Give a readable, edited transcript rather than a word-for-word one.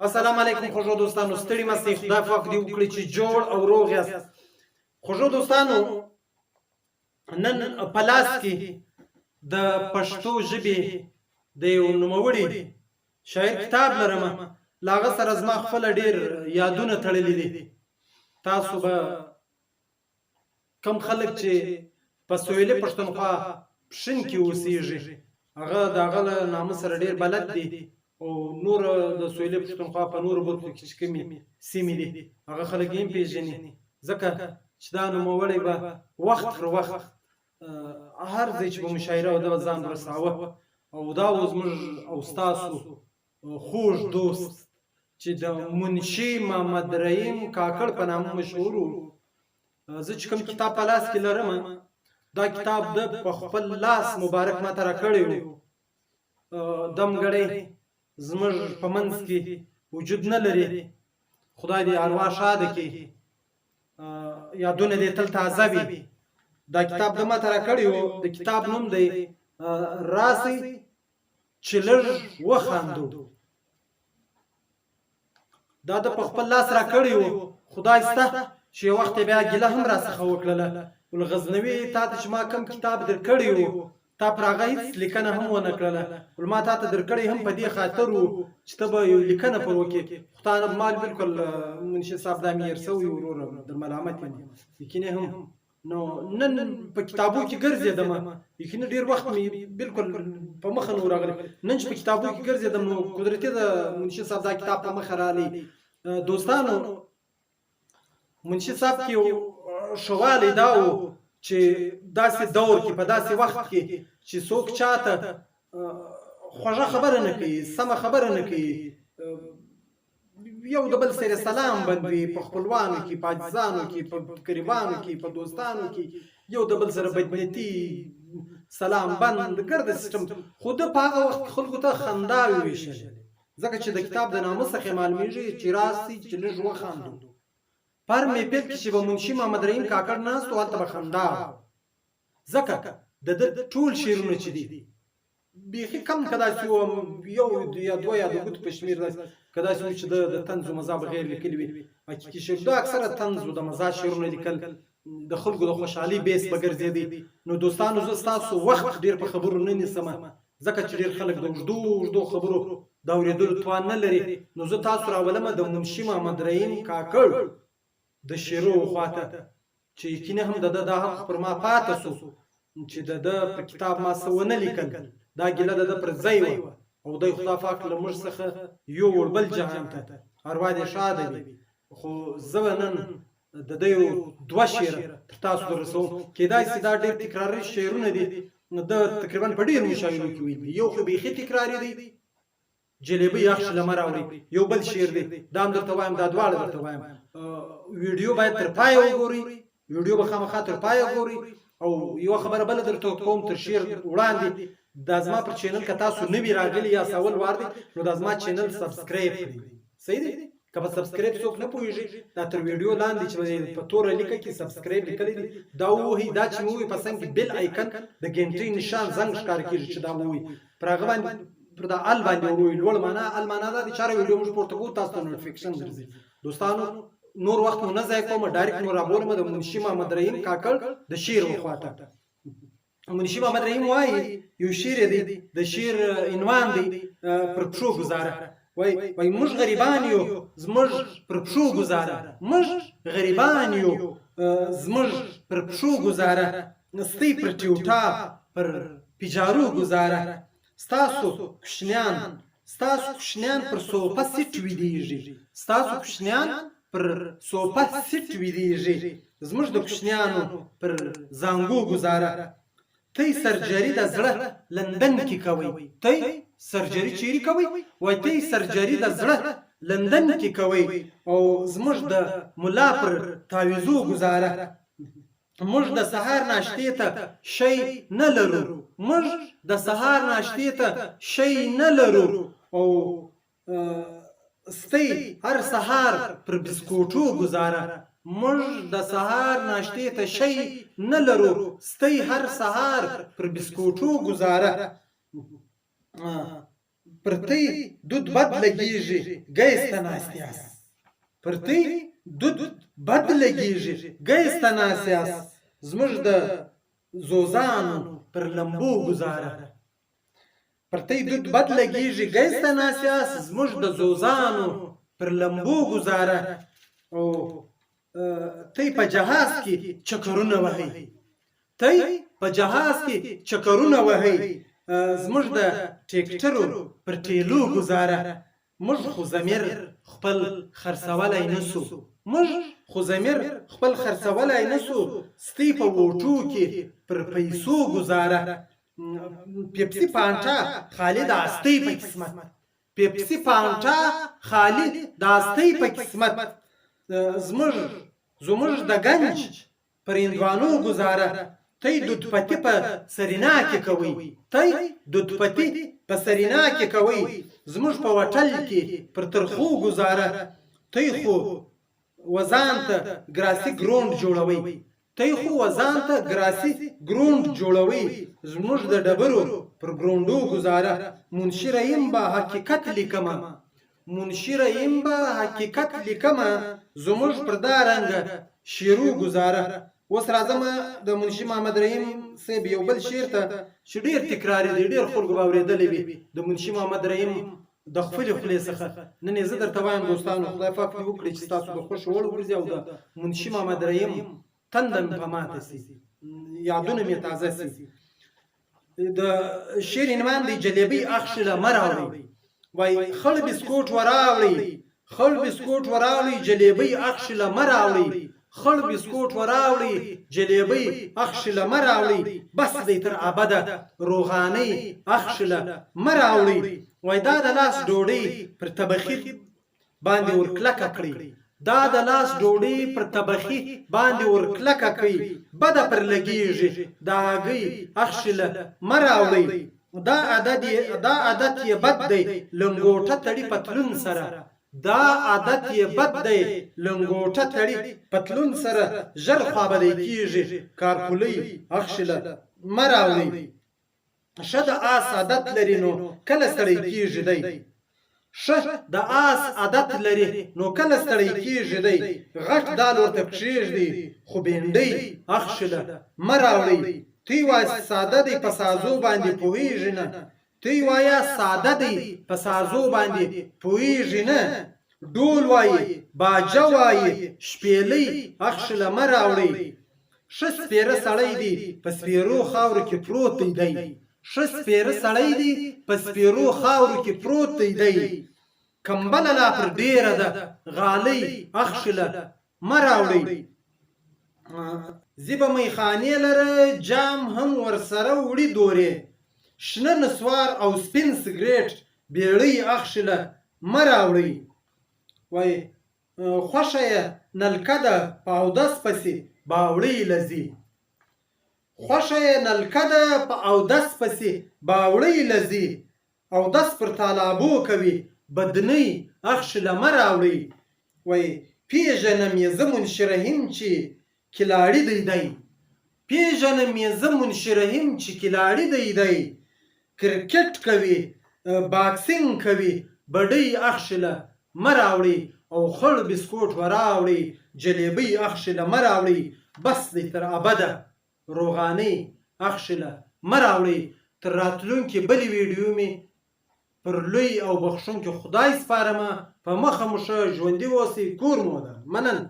السلام علیکم خوږو دوستانو، ستړي مه سئ، خدای پاک دې وکړي چې جوړ او روغ یاست. خوږو دوستانو، نن په لاس کې د پښتو ژبې د یو نوموړي شاعر کتاب لرم. له هغه سره زما خپله ډېر یادونه تړلي دي. تاسو به کوم خلک چې په سویلي پښتونخوا پښین کې اوسیږي، هغه د هغه له نامه سره ډیر بلد دي، او نور د سویلي پښتونخوا په نورو برخو کې چې کومې سیمې دي، هغه خلک یې هم پیژني، ځکه چې دا نوموړی به وخت پر وخت هر ځای چې به مشاعره او ده به ځان رساوه. او دا و زموږ او ستاسو خوږ دوست چې د منشي محمد رحیم کاکړ په نامه مشهور و. زه چې کوم کتاب په لاس کې لرم، دا کتاب د په خپل لاس مبارک ماته راکړی و. دمګړی زموږ په منځ کې وجود نه لري، خدای دې اروا ښاده کړي، یادونه دې تل تازه وي. دا کتاب د ماته راکړی و، د کتاب نوم دی راسئ چې لږ وخاندو. دا د په خپل لاس را کړی و. خدای سته چې یو وخت بیا ګیله هم را څخه وکړله، ول غزنوي، تا ته چې ما کم کتاب درکړی و، تا پر هغه هیڅ لیکنه هم ونه کړله. ول ما تا ته درکړی هم په دې خاطر و چې ته به یو لیکنه پر وکې، خو تا نه مال بالکل. منشي صاحب، دا مې هېر سوی، وروره در ملامت یم. یقیني هم نو نن په کتابو کې ګرځېدم، یقینا ډیر وخت مې بالکل په مخه نو راغلی. نن چې په کتابو کې ګرځېدم، نو قدرتي د منشي صاحب دا کتاب په مخه رالی. دوستانو، منشي صاحب کې یو ښه دا و چې داسې دور کې، په داسې وخت کې چې څوک چاته خوږه خبره نه کوي، سمه خبره نه کوي، یو د بل سره سلام بندوي، په خپلوانو کې، په عزیزانو کې، په قریبانو کې، په دوستانو کې یو د بل سره بدنیتي، سلام بند، ګرد سیستم، خو د په هغه وخت خلکو ته خنداوې ویشلې، ځکه چې د کتاب د نامه څخه معلومیږي چې راسي چې لږ وخاندو. پر محفل کې چې به منشي محمد رحیم کاکړ ناست و، هلته به خندا وه، ځکه د ده ټول شعرونه چې دي، بیخي کم که داسې وم، یو یا دوه یا د ګوتو په شمېر داسې که داسې وو چې د طنز و مزا بغیر لیکلي وي حقیقي شعر. دا اکثره طنز و د مزا شعرونه لیکل، د خلکو د خوشحالۍ بیس به ګرځېدی. نو دوستانو، زه ستاسو وخت ډېر په خبرو نه نیسم، ځکه چې ډېر خلک د اوږدو اوږدو خبرو د اورېدلو توان نه لري. نو زه تاسو راولم د منشي محمد رحیم کاکړ د شعرو خواته، چې یقینا هم د ده دا حق پر ما پاته سو چې د ده پر کتاب ما څه ونه لیکل. دا ګیله د ده پر ځای وه او دی خدا پاک له موږ څخه یووړ بل جهان ته، اروا دې ښاده وي. خو زه به نن د ده یو دوه شعره تر تاسو در رسوم. کېدای سي دا ډېر تکراري شعرونه دي، ده تقریبا په ډېرو مشاعرو کې ویلي دي. یو خو بیخي تکراري دی، جلیبۍ یخ شله مه راوړئ. یو بل شعر دی، دا هم درته وایم، دا دواړه درته وایم. ویډیو باید تر پایه وګورئ، ویډیو به خامخا تر پایه ګورئ. او یوه خبره بله درته کوم تر شعر وړاندې، دا زما پر چینل که تاسو نوي راغلي یا اول وار دی، نو دا زما چینل سبسکرایب کړئ. صحیح دی؟ که په سبسکرایب څوک نه پوهیږي، دا تر ویډیو لاندې چې په توره لیکه کې سبسکرایب لیکلی دی، دا ووهئ. دا چې مو په څنګ کې بیل آیکن د ګنټۍ نشان زنګ ښکاره کیږي، چې دا ووهئ، پر هغه باندې، پر دا ال باندې وروي لوړ معنا ال معنا دا د چاره ویډیو موږ پورته کوو، تاسو ته نوټیفیکیشن درځي. دوستانو، نور وخت مو نه ضایع کوم، ډایرکټ مو رابولم د منشي محمد رحیم کاکړ د شعر وخواته. منشي محمد رحیم وایي، یو شعر دی، د شعر عنوان دی پر پښو ګزاره. وای موږ غریبان یو، زموږ پر پښو ګزاره، موږ غریبان یو، زموږ پر پښو ګزاره، ستۍ پر ټیوټا پر پیجارو ګزاره، ستاسو کوچنیان، ستاسو کوچنیان پر سوپه سیټ ویدیږي، ستاسو کوچنیان پر سوپه سیټ ویدیږي، زموږ د کوچنیانو پر زانګو ګزاره. تی سرجری د زړه لندن کې کوي، تی سرجری چیرې کوي؟ وای تی سرجری د زړه لندن کې کوي او زموږ د ملا پر تعویذو ګزاره. موږ د سهار ناشتې ته شی نه لرو، موږ د سهار ناشتې ته شی نه لرو او ستۍ هر سهار پر بسکوټو ګزاره. موږ د سهار ناشتې ته شی نه لرو، ستۍ هر سهار پر بسکوټو ګزاره. پر تی دود بد لګیږي ګیس ته ناست یاست. پر تی دود بد لګیږي ګیس ته ناست یاست. زموږ د زوزانو پر لمبو ګوزاره. پر تی دود بد لګیږي ګیس ته ناست یاست، زموږ د زوزانو پر لمبو ګوزاره. او تی په جهاز کې چکرونه وهئ، تی په جهاز کې چکرونه وهئ، زموږ د ټیکټرو پر ټیلو ګوزاره. موږ خو ضمیر خپل خرڅولای نه سو، موږ خو ضمیر خپل خرڅولای نه سو، ستی په ووټو کې پر پیسو ګوزاره. پیپسي پانټا خالي د استۍ په قسمت، پیپسي پانټا خالي د استۍ په قسمت، زموږ زموږ د ګنج پر هندوانو ګوزاره. تی دود پتی په سرینا کې کوئ، تی دود پتی په سرینا کې کوئ، زموږ په وټل کې پر ترخو ګوزاره. تی خو وځان ته ګراسي ګرونډ جوړوئ، تی خو وځان ته ګراسي ګرونډ جوړوئ، زموږ د ډبرو پر ګرونډو ګوزاره. منشي رحیم به حقیقت لیکمه، منشي رحیم به حقیقت لیکمه، زموږ پر دا رنګه شعرو ګوزاره. اوس راځم د منشي محمد رحیم صاحب یو بل شعر ته چې ډېر تکراري دی، ډېر خلکو به اورېدلی وي د منشي محمد رحیم د خپلې خولې څخه. نن یې زه درته وایم دوستانو، خدای پاک دې وکړي چې ستاسو د خوښې وړ وګرځي او د منشي محمد رحیم تنده مې په ماته سي، یادونه مې تازه سي. د شعر عنوان دی جلیبۍ اخښله مه راوړئ. وایي خړ بسکوټ وراوړئ، خړ بسکوټ وراوړئ، جلیبۍ اخښله مه راوړئ، خړ بسکوټ وراوړئ، جلیبۍ اخښله مه راوړئ، بس دی تر ابده روغانۍ اخښله مه راوړئ. وایي دا د لاس ډوډۍ پر تبخي باندې ور کلکه کړئ، دا د لاس ډوډۍ پر تبخي باندې ور کلکه کړئ، بده پر لګېږي د هګۍ اخښله مه راوړئ. دا عادت یې دا عادت یې بد دی لنګوټه تړي پتلون سره، دا عادت یې بد دی لنګوټه تړي پتلون سره، ژر خوابدی کېږي کارکولۍ اخښله مه راوړئ. ښه د آس عادت لري نو کله ستړی کېږي دی، ښه د آس عادت لري نو کله ستړی کېږي دی، غټ دال ورته کښېږدي خو بېنډۍ اخښله مه راوړئ. تی وایه ساده دی په سازو باندې پوهېږي نه، تی وایه ساده دی په سازو باندې پوهېږي نه، ډول وایي باجه وایي شپېلۍ اخښله مه راوړئ. ښه سپېره سړی دی په سپېرو خاورو کې پروت دی دی، ښه سپېره سړی دی په سپېرو خاورو کې پروت دی دی، کمبله لا پر ډېره ده غالۍ اخښله مه راوړئ. ځي به میخانې لره جام هم ورسره وړي دورې، شنه نسوار او سپین سګرېټ بېړۍ اخښله مه راوړئ. وایي خوښه یې نلکه ده په اودس پسې باوړۍ له ځي، خوښه یې نلکه ده په اودس پسې باوړۍ له ځي، اودس پر تالابو کوي بدنۍ اخښله مه راوړئ. وایي پېژنم یې زه منشي رحیم چې کلاړي دی دی، پېژنم یې زه منشي رحیم چې کلاړي دی دی، کرکټ کوي باکسینګ کوي بډۍ اخښله مه راوړئ. او خړ بسکوټ وراوړئ جلیبۍ اخښله مه راوړئ، بس دی تر ابده روغانۍ اخښله مه راوړئ. تر راتلونکې بلې ویډیو مې پر لوی او بخښونکي خدای سپارمه، په مخه مو ښه، ژوندي اوسئ، کور مو ودان. مننه.